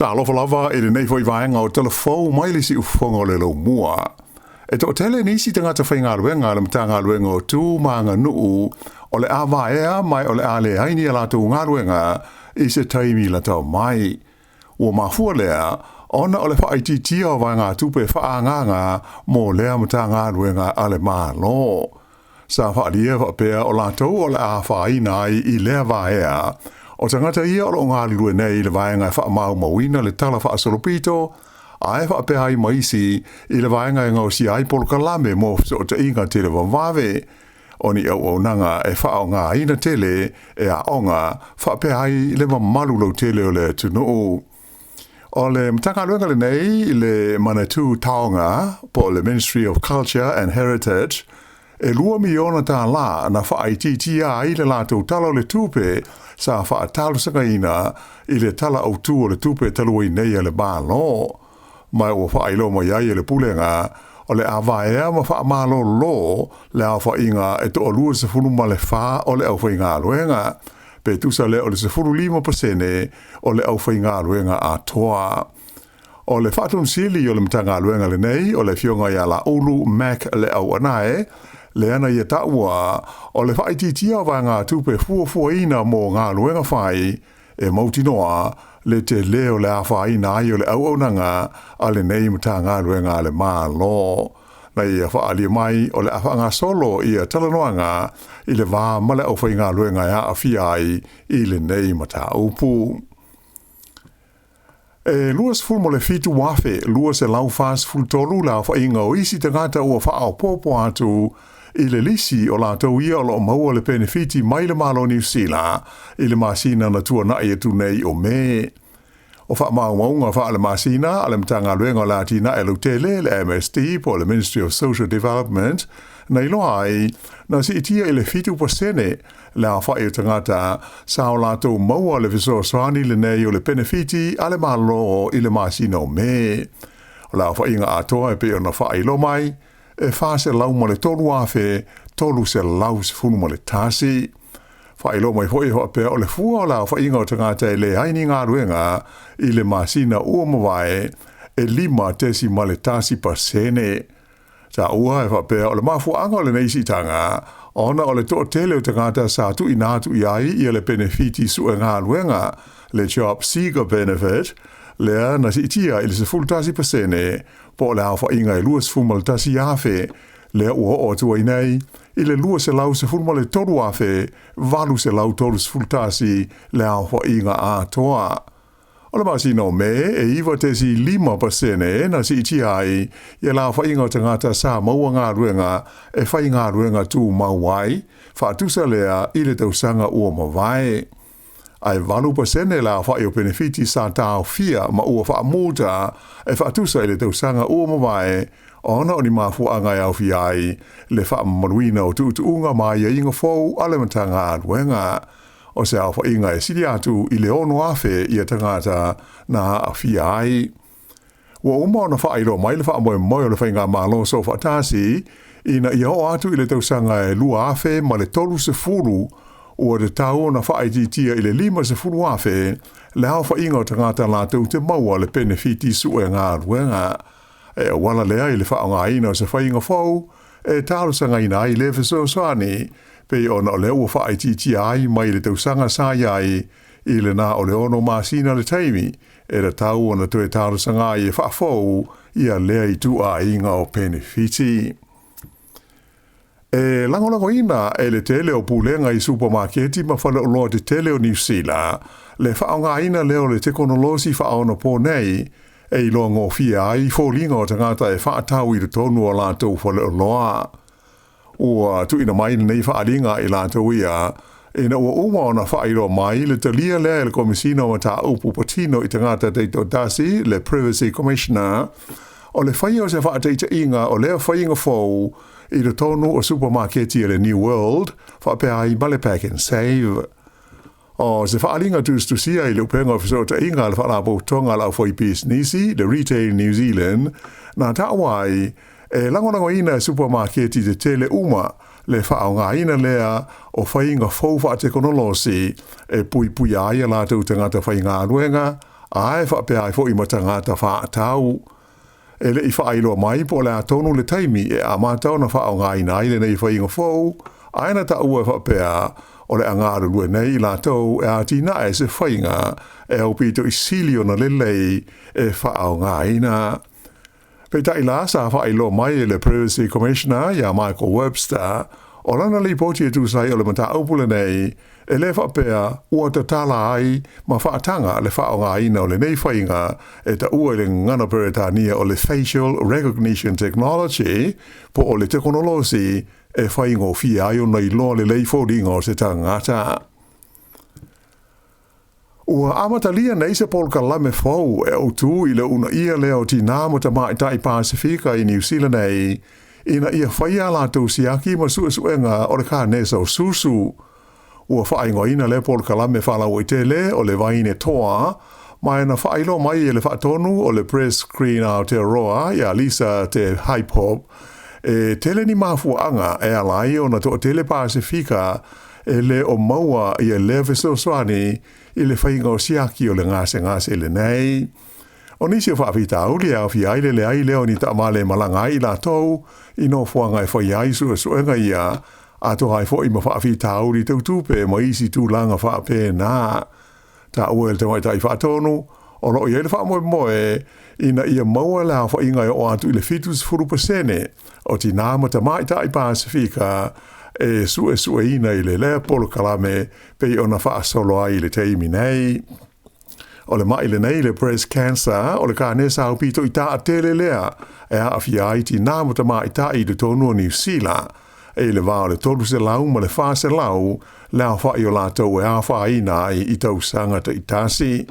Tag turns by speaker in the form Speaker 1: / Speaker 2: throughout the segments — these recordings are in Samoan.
Speaker 1: Talofa lava i lenei foi vaega o Tala Fou mai le Siufofoga o le Laumua. E toatele nisi tagata faigaluega a le Matagaluega o Tu ma Aganuu o le a vaea ma o le a leai ni a latou galuega i se taimi lata mai. Ua mafua lea ona o le faaitiitia o vaegatupe faaagaaga mo lea Matagaluega a le Malo. Sa faaalia faapea o latou o le a afaina ai i lea vaea o tagata ia o lo o galulue nei i le vaega e faamaumauina le tala faasolopito ae faapea ai ma isi i le vaega e gaosia ai polokalame mo fesootaiga televavave o ni auaunaga e faaaogaina tele e aoga faapea ai le mamalu lautele o le atunuu. O le Matagaluega lenei le Manatū Taonga po o le Ministry of Culture and Heritage e $2 miliona na faaitiitia ai le latou tala o le tupe sa faatalosagaina i le Tala Autu o le Tupe talu ai nei a le Malo. Ma ua faailoa mai ai e le Pulega o le a vaea ma faamalolo le aofaiga e 24 o le aufaigaluega, pe tusa lea o le 15% o le aufaigaluega atoa. O le Faatonusili o le Matagaluega lenei o le Afioga ia Laulu Mac Le Auanae, lea na ia taua o le faaitiitia o vaegatupe fuafuaina mo galuega fai e mautinoa le tele o le afaina ai o le auaunaga a lenei Matagaluega a le Malo. Na ia faaalia mai o le a faagasolo ia talanoaga i le va ma le aufaigaluega e aafia ai i lenei mataupu. E 27,243 le aofaiga o isi tagata ua faaopoopo atu i le lisi o latou ia o lo o maua le penefiti mai le Malo o Niu Sila i le masina na tuanai atu nei o Me. O faamaumauga faale-masina a le Matagaluega o le Atinae Lautele, le MSD po o le Ministry of Social Development, na iloa ai na siitia i le 7% le aofai o tagata sa o latou maua le fesoasoani lenei o le penefiti a le Malo i le masina o Me. O le aofaiga atoa e pei ona faailoa mai e 403,311. Faailoa mai foi e faapea o le fua o le aofaiga o tagata e leai ni galuega i le masina ua mavae e 5.1%. Taua e faapea o le mafuaaga o lenei siitaga ona o le toatele o tagata sa tuuina atu i ai ia le penefiti sue galuega, le Job Seeker Benefit, lea na siitia i le 11% po o le aofaiga e 21,000, lea ua oo atu ai nei i le 213,831 le aofaiga atoa. O le masina o Me, e 9.5% na siitia ai ia le aofaiga o tagata sa maua galuega e faigaluega tumau ai, faatusa lea i le tausaga ua mavae. Ae 8% le aofai o penefiti sa taofia ma ua faamuta e faatusa i le tausaga ua mavae ona o ni mafuaaga e aofia ai le faamamaluina o tuutuuga ma aiaiga fou a le Matagaluega. O se aofaiga e sili atu i le 6,000 ia tagata na aafia ai. Ua uma ona faailoa mai le faamoemoe o le Faigamalo Soofaatasi ina ia oo atu i le tausaga e 2030 ua tatau ona faaitiitia i le 50,000 le aofaiga o tagata latou te maua le penefiti sue galuega. E auala lea i le faaaogaina o se faiga fou e talosagaina ai le fesoasoani pei ona o lea ua faaitiitia ai mai le tausaga sa i ai i le na o le 6 masina le taimi e tatau ona toe talosaga ai e faafou ia lea ituaiga o penefiti. E lagolagoina e le tele o pulega i supamaketi ma faleoloa tetele o Niu Sila le faaaogaina lea o le tekonolosi faaonapo nei e iloa gofie ai foliga o tagata e faatau i totonu o latou faleoloa. Ua tuuina mai lenei faaaliga i latou ia ina ua uma ona faailoa mai le talia lea e le Komesina o Mataupu Patino i Tagata Taitoatasi, le Privacy Commissioner, o le faia o se faataitaiga o lea faiga fou i totonu o supamaketi a le New World faapea ai ma le Pack and Save. O se faaaliga tusitusia i le upega o fesootaiga a le Faalapotopotoga a le Aufaipisinisi, le Retail New Zealand, na taua ai e lagolagoina e supamaketi tetele uma le faaaogaina lea o faiga fou faatekonolosi e puipuia ai a latou tagata faigaluega. Ae faapea ai foi ma tagata faatau. E le i faailoa mai po o le a tonu le taimi e amata ona faaaogaina ai lenei faiga fou, ae na taua e faapea o le a galulue nei i latou e atinae se faiga e aupito i sili ona lelei e faaaogaina. Peitai la sa faailoa mai e le Privacy Commissioner ia Michael Webster, o lana lipoti e tusa ai o le mataupu lenei, e le faapea ua tatala ai ma faataga le faaaogaina o lenei faiga e taua i le gagana Peretania o le Facial Recognition Technology po o le tekonolosi e faigofie ai ona iloa lelei foliga o se tagata. Ua amatalia nei se polokalame fou e autu i le uunaia lea o tinā ma tamaitai Pasefika i Niu Sila nei ina ia faia a latou siaki ma suesuega o le kanesa o susu. Ua faaigoaina lea polokalame faalauaitele o le Vaine Toa, ma e na faailoa mai e le faatonu o le BreastScreen Aotearoa ia Lisa Te Hiphop, e tele ni mafuaaga e ala ai ona toatele Pasefika e le o maua ia lea fesoasoani i le faiga o siaki o le gasegase lenei. O nisi o faafitauli e aofia ai le leai lea o ni taavale e malaga ai i latou i nofoaga e faia ai suesuega ia, atoa ai foi ma faafitauli tau tupe ma isi tulaga faapena. Taua e le tamaitai faatonu, o lo o i ai le faamoemoe ina ia maua le aofaiga e oo atu i le 70% o tinā ma tamaitai Pasefika e suesueina i le lea polokalame pei ona faasolo ai i le taimi nei. O le ma'i lenei le breast cancer, o le kanesa aupito i taatele lea e aafia ai tinā ma tamaitai i totonu o Niu Sila, e i le va o le 300 ma le 400 le aofai o latou e afaina ai i tausaga taitasi.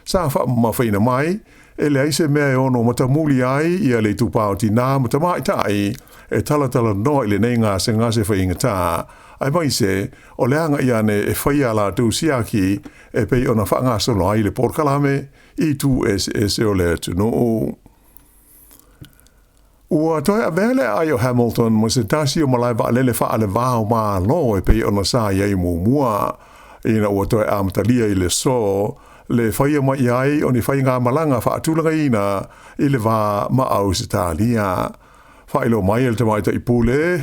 Speaker 1: Sa faamamafaina mai, e leai se mea e ono matamuli ai ia le itupa o tinā ma tamaitai e talatalanoa i lenei gasegase faigata, aemaise o le agai ane e faia a latou siaki e pei ona faagasolo ai le polokalame i itu eseese o le atunuu. Ua toe avea le aai o Hamilton ma se tasi o malae vaalele faale-va o Malo e pei ona sa i ai muamua, ina ua toe amatalia i le aso le faia mai ai o ni faigamalaga faatulagaina i le va ma Ausetalia. Faailoa mai e le tamaitai pule,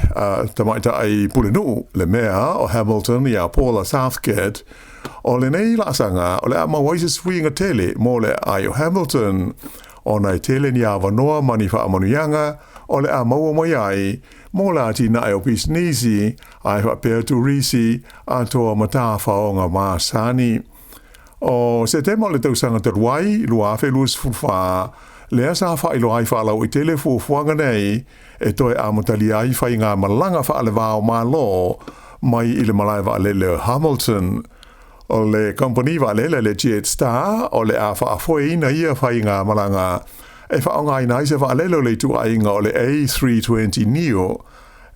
Speaker 1: tamaitai pulenuu le mea o Hamilton ia Paula Southgate, o lenei laasaga o le a maua ai se suiga tele mo le aai o Hamilton, ona e tele ni avanoa ma ni faamanuiaga o le a maua mai ai mo le atinae o pisinisi ae faapea turisi atoa ma tafaoga masani. O Setema o le tausaga talu ai, 2024, lea sa faailoa ai faalauaitele fuafuaga nei e toe amatalia ai faigamalaga faaleva o Malo mai i le malae vaalele o Hamilton. O le kamupani vaalele le Jetstar o le a faafoeina ia faigamalaga e faaaogaina ai se vaalele o le ituaiga o le A320 neo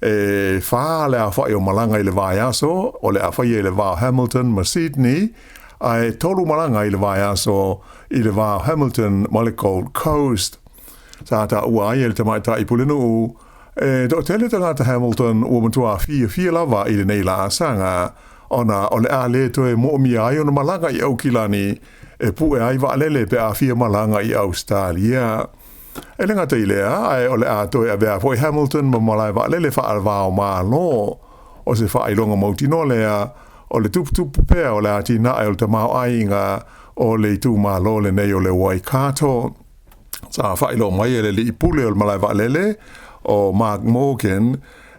Speaker 1: e fa le aofai o malaga i le vaiaso o le a faia i le va o Hamilton ma Sydney, ae tolu malaga i le vaiaso i le va o Hamilton ma le Gold Coast. Sa taua ai e le tamaitai pulenuu e toatele tagata Hamilton ua matua fiafia lava i lenei laasaga ona o le a le toe moomia ai ona malaga i Aukilani e pue ai vaalele pe a fia malaga i Ausetalia. E le gata i lea, ae o le a toe avea foi Hamilton ma malae vaalele faale-va o Malo. O se faailoga mautinoa lea o le tuputupu pea o le atinae o le tamaoaiga o le itumalo lenei o le Waikato. Sa faailoa mai e le alii pule o le malae vaalele o Mark Morgan,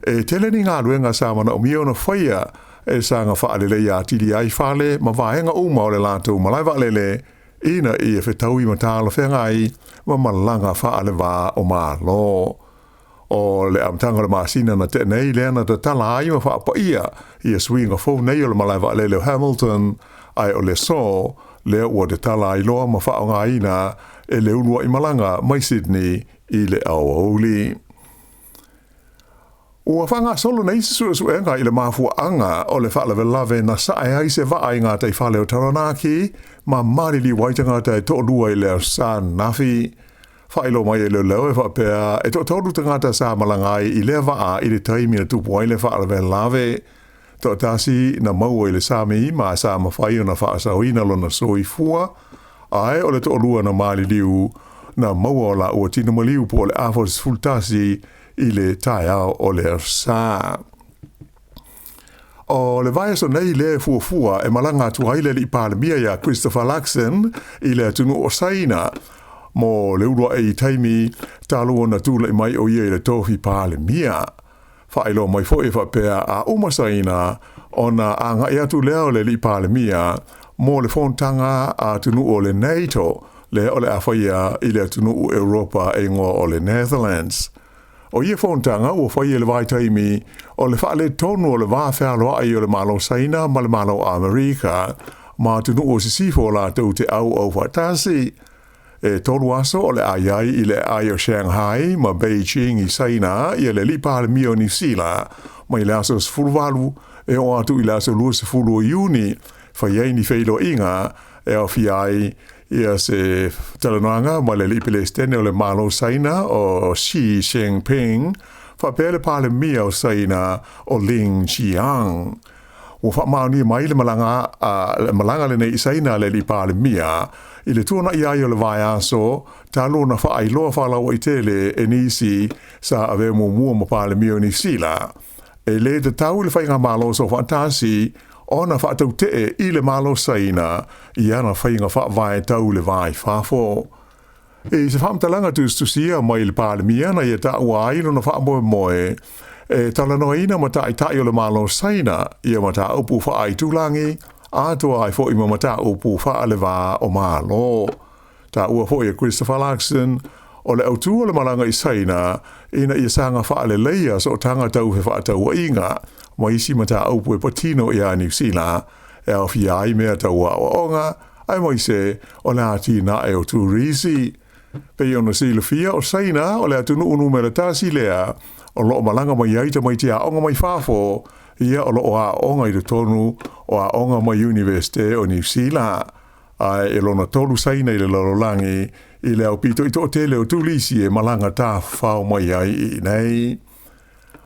Speaker 1: e tele ni galuega sa manaomia ona faia e saga faaleleia atili ai fale ma vaega uma o le latou malae vaalele ina ia fetaui ma talafeagai ma malaga faale-va o Malo. O le amataga o le masina na tea nei lea na tatala ai ma faapaia ia suiga fou nei o le malae vaalele o Hamilton, ae o le aso lea ua tatala ai loa ma faaaogaina e le uluai malaga mai Sydney i le aoauli. Ua faagasolo nei se suesuega i le mafuaaga o le faalavelave na sae ai se vaa i gataifale o Taranaki ma maliliu ai tagata e toalua i le Aso Sa ananafi. Faailoa mai e leoleo e faapea e toatolu tagata sa malaga ai i lea vaa i le taimi na tupu ai le faalavelave. Toatasi na maua i le sami ma sa mafai ona faasaoina lona soifua, Ae o le toalua na maliliu na maua o laua tino maliu po o le afa o le 11 i le taeao o le Aso Sa. O le vaiaso nei lea e fuafua e malaga atu ai le alii Palemia ia Christopher Luxon i le atunuu o Saina mo le uluai taimi talu ona tulai mai o ia i le tofi Palemia. Faailoa mai foi e faapea a uma Saina ona agai atu lea o le alii Palemia mo le fonotaga a atunuu o le NATO lea o le a faia i le atunuu Europa e igoa o le Netherlands. O ia fonotaga ua faia i le vaitaimi o le faaletonu o le va fealoai o le Malo Saina ma le Malo Amerika ma atunuu o sisifo latou te auau faatasi. E 3 aso o le a i ai i le aai o Shanghai ma Beijing i Saina ia le alii Palemia o Niu Sila mai le aso 18 e oo atu i le aso 20 o Iuni, fai ai ni feiloaiga e aofia ai ia se talanoaga ma le alii Pelesitene o le Malo Saina o Xi Jinping, faapea le Palemia o Saina o Lin Jiang. Ua faamaonia mai le malaga, a, malaga lenei i Saina a le alii Palemia i le tuanai ai o le vaiaso talu ona faailoa faalauaitele e nisi sa avea muamua ma Palemia o Niu Sila. E lē tatau i le faigamalo soofaatasi ona faatautee i le Malo Saina i ana faiga faavae tau le va i fafo. I se faamatalaga tusitusia mai le Palemia na ia taua ai lona faamoemoe e talanoaina ma taitai o le Malo Saina ia mataupu faaaitulagi atoa ai foi ma mataupu faalevā o Malo. Taua foi e Christopher Luxon o le autū o le malaga i Saina ina ia saga faaleleia sootaga tau fefaatauaiga ma isi mataupu e patino iā Niu Sila e aofia ai mea tau aoaoga aemaise o le atinae o turisi. Pei ona silafia o Saina o le atunuu numera 1 lea o loo malaga mai ai tamaiti aoga mai fafo ia o loo aooga i totonu o aoga mai Iunivesite o Niu Sila. Ae e lona 3 Saina i le lalolagi i le aupito i toatele o turisi e malaga tafafao mai ai i nei.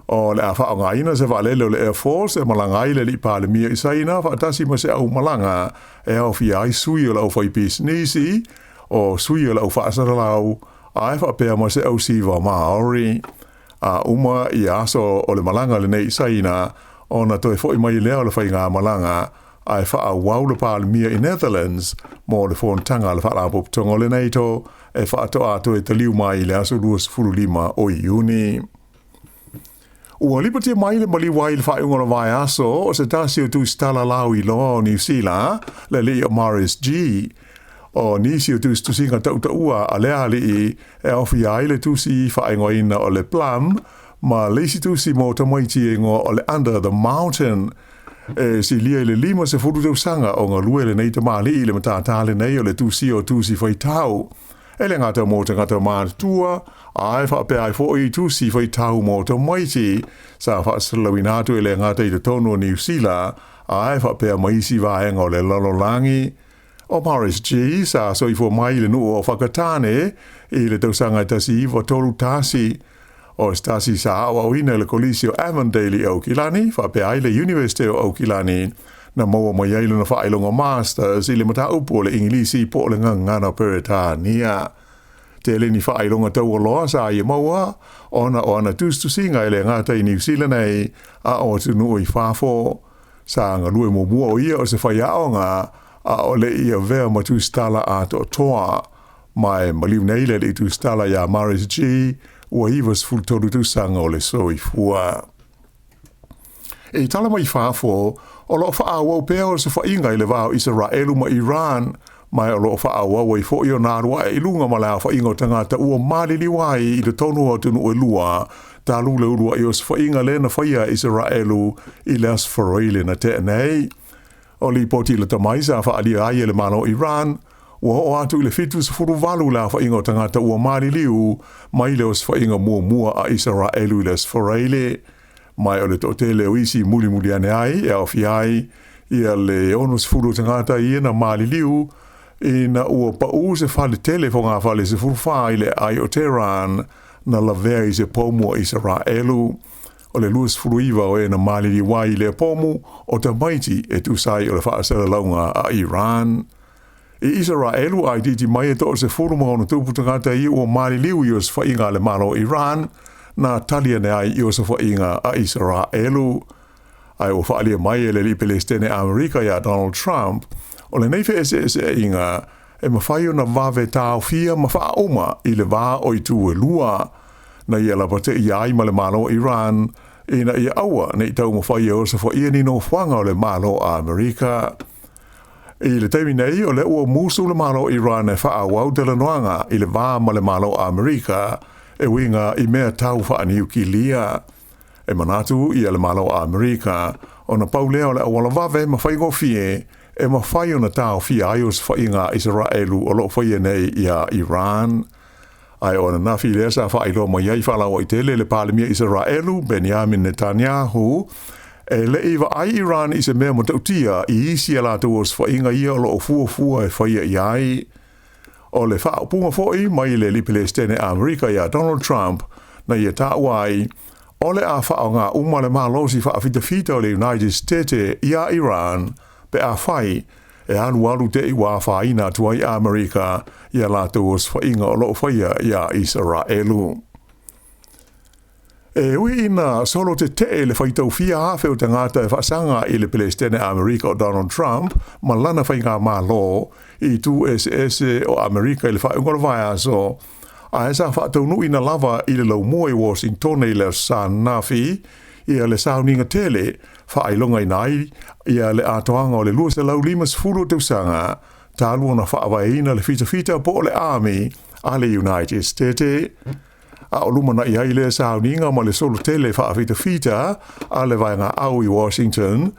Speaker 1: O le a faaaogaina se vaalele o le Air Force e malaga ai le alii Palemia i Saina faatasi ma se aumalaga e aofia ai sui o le aufaipisinisi, o sui o le aufaasalalau, ae faapea ma se ausiva Maori. A uma ia aso o le malaga lenei i Saina, ona toe foi mai lea o le faigamalaga ae faaauau le Palemia i Netherlands mo le fonotaga a le Faalapotopotoga o le NATO e faatoa toe taliu mai i le aso 25 o Iuni. Ua lipotia mai le maliu ai i le faaiuga o le vaiaso o se tasi o tusitala lauiloa o Niu Sila, le alii o Maurice Gee. O nisi o tusitusiga tautaua a lea alii e aofia ai le tusi faaigoaina o le Plum ma le isi tusi mo tamaiti e igoa o le Under the Mountain. E silia i le 50 tausaga o galue lenei tamalii i le matātā lenei o le tusia o tusi faitau. E le gata mo tagata matutua, ae faapea ai foi i tusi faitau mo tamaiti sa faasalalauina atu e le gata i totonu o Niu Sila, ae faapea ma isi vaega o le lalolagi. O Maurice Gee sa soifua mai i le nuu o Whakatane i le tausaga e 1931. O se tasi sa aoaoina i le Kolisi o Avondale i Aukilani, faapea ai le Iunivesite o Aukilani, na maua mai ai lona faailoga Masters i le mataupu o le Igilisi po o le gagana Peretania. Tele ni faailoga taualoa sa ia maua ona o ana tusitusiga e le gata i Niu Sila nei a o atunuu i fafo. Sa galue muamua o ia o se faiaoga a o le i avea ma tusitala atoatoa. Ma e maliu nei le alii tusitala iā Maurice Gee ua 93 tausaga o le soifua. I tala mai fafo, o loo faaauau pea osofaiga i le va o Isaraelu ma Iran, ma o loo faaauau ai foi ona alu ae i luga ma le aofaiga o tagata ua maliliu ai i totonu o atunuu e lua, talu le uluai osofaiga lea na faia e Isaraelu i le Aso Faraile na tea nei. O lipoti lata mai sa faaalia ai e le Malo o Iran, ua oo atu i le 78 le aofaiga o tagata ua maliliu mai le osofaiga muamua a Isaraelu i le Aso Faraile. Mai o le toatele o isi mulimuli ane ai e aofia ai ia le 60 o tagata ia na maliliu ina ua paū se fale tele fogafale 14 i le aai o Tehran na lavea i se pomu a Isaraelu. O le 29 o e na maliliu ai i lea pomu o tamaiti e tusa ai o le faasalalauga a Iran. I Isaraelu a itiiti mai e 16+ tagata ia ua maliliu i osofaiga a le Malo o Iran na tali ane ai i osofaiga a Isaraelu. Ae ua faaalia mai e le alii Pelesitene Amerika ia Donald Trump, o lenei feeseeseaiga e mafai ona vave taofia ma faauma i le va o itu e lua, na ia lapateia ai ma le Malo o Iran ina ia aua ne i taumafai e osofaia ni nofoaga o le Malo o Amerika. I le taimi nei, o lea ua musu le Malo o Iran e faaauau talanoaga i le va ma le Malo o Amerika e uiga i mea tau faaniukilia. E manatu ia le Malo o Amerika, ona pau lea o le auala vave ma faigofie e mafai ona taofia ai osofaiga a Isaraelu o lo o faia nei iā Iran. Ae o ananafi lea sa faailoa mai ai faalauaitele le Palemia Isaraelu, Benjamin Netanyahu, e le i vaai Iran i se mea matautia i isi a latou osofaiga ia o lo o fuafua e faia i ai. O le faaupuga foi mai le alii Pelesitene Amerika ia Donald Trump na ia taua ai, o le a faaaoga uma le malosi faafitafita o le United Stete iā Iran pe afai e alualu te i ua afaina atu ai Amerika i a latou osofaiga o lo o faia iā Isaraelu. E ui ina solo tetee le faitau fia afe o tagata e faasaga i le Pelesitene Amerika o Donald Trump ma lana faigamalo i itu eseese o Amerika i le faaiuga o le vaiaso, ae sa faataunuuina lava i le laumua i Washingtone i le Aso Sa ananafi ia le sauniga tele faailogaina ai ia le atoaga o le 250 tausaga talu ona faavaeina le fitafita po o le Army a le United States. A o lumanai ai lea sauniga ma le solo tele faafitafita a le vaega au i Washington,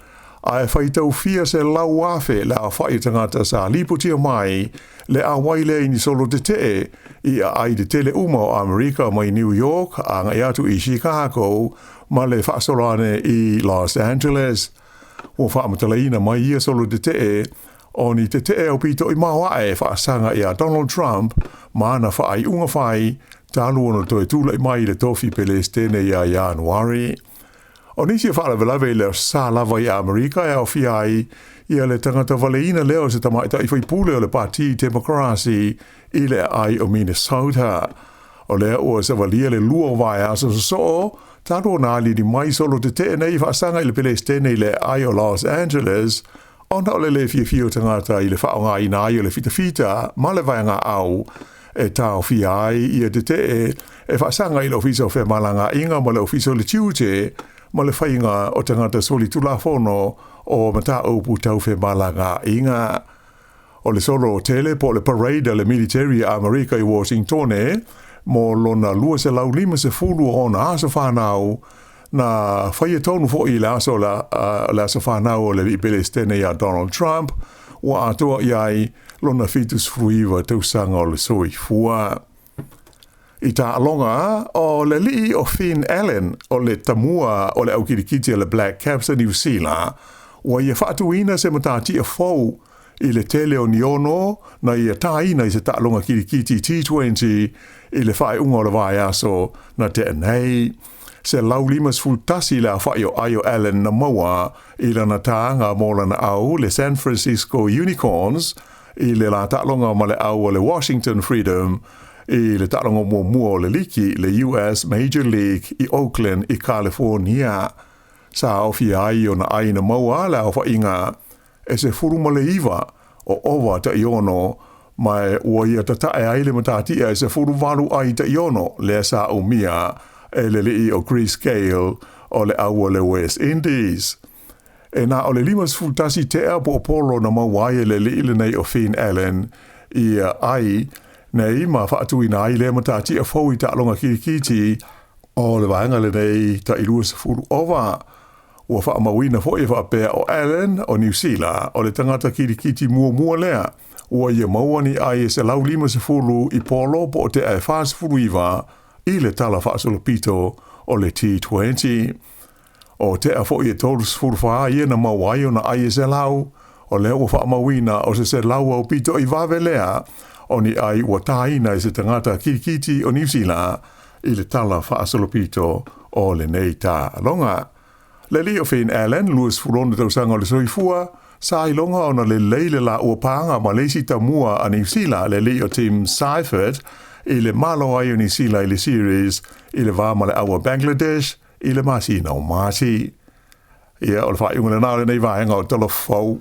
Speaker 1: ae faitau fia 100,000 le aofai o tagata sa lipotia mai le auai lea i ni solo tetee i aai tetele uma o Amerika mai New York agai atu i Chicago ma le faasolo ane i Los Angeles. Ua faamatalaina mai ia solo tetee o ni tetee aupito i maoae faasaga iā Donald Trump ma ana faaiuga fai talu ona toe tulai mai i le tofi Pelesitene ia Ianuari. O nisi e faalavelave i le aso sa lava i Amerika e aofia ai ia le tagata valeina lea o se tamaitai faipule o le Pati Temokarasi i le aai o Minnesota. O lea ua savalia le lua o vaiaso sosoo talu ona aliali mai solo tetee nei faasaga i le Pelesitene i le aai o Los Angeles ona o le le fiafia o tagata i le faaaogaina ai o le fitafita ma le vaega au e taofia ai ia tetee e faasaga i le Ofisa o Femalagaaiga ma le Ofisa o le Tiute ma le faiga o tagata solitulafono o mataupu tau femalagaaiga. O le solo tele po o le parade a le militeri a Amerika i Washingtone mo lona 250 o ona aso fanau na faia tonu foi i le aso le aso fanau o le alii Pelesitene ia Donald Trump, ua atoa i ai lona 79 tausaga o le soifua. I taaloga, o le alii o Finn Allen o le tamua o le aukilikiti a le Black Caps a Niu Sila, ua ia faatuina se matatia fou i le tele o ni ono na ia tāina i se taaloga kilikiti T20 i le faaiuga o le vaiaso na tea nei. 151 le aofai o ai o Allen na maua i lana tāga mō lana au le San Francisco Unicorns i le la taaloga ma le au o le Washington Freedom i le taaloga muamua o le liki le US Major League i Oakland i California. Sa aofia ai ona ai na maua le aofaiga e 19 o ova tai ono ma ua ia tatae ai le matatia e 18 ai tai ono lea sa umia e le alii o Chris Gayle o le au o le West Indies. E na o le 51 tea po o polo na maua ai e le alii lenei o Finn Allen i ai nei ma faatuina ai lea matatia fou i taaloga kilikiti o le vaega lenei tai 20 ova. Ua faamauina foi e faapea o Allen o Niu Sila o le tagata kilikiti muamua lea ua ia maua ni ai e 150 i polo po o tea e 49 i le tala faasolopito o le T20. O tea foi e 34 ia na maua ai ona ai e 100, o lea ua faamauina o se 100 aupito i vave lea o ni ai ua tāina e se tagata kilikiti o Niu Sila i le tala faasolopito o lenei taaloga. Le alii o Finn Allen, 26 tausaga o le soifua, Sa iloga ona lelei le laua paaga ma le isi tamua a Niu Sila, le alii o Tim Seifert, i le malo ai o Niu Sila i le series i le va ma le au a Bangladesh i le masina o Mati. Ia, o le faaiuga lena o lenei vaega o Tala Fou.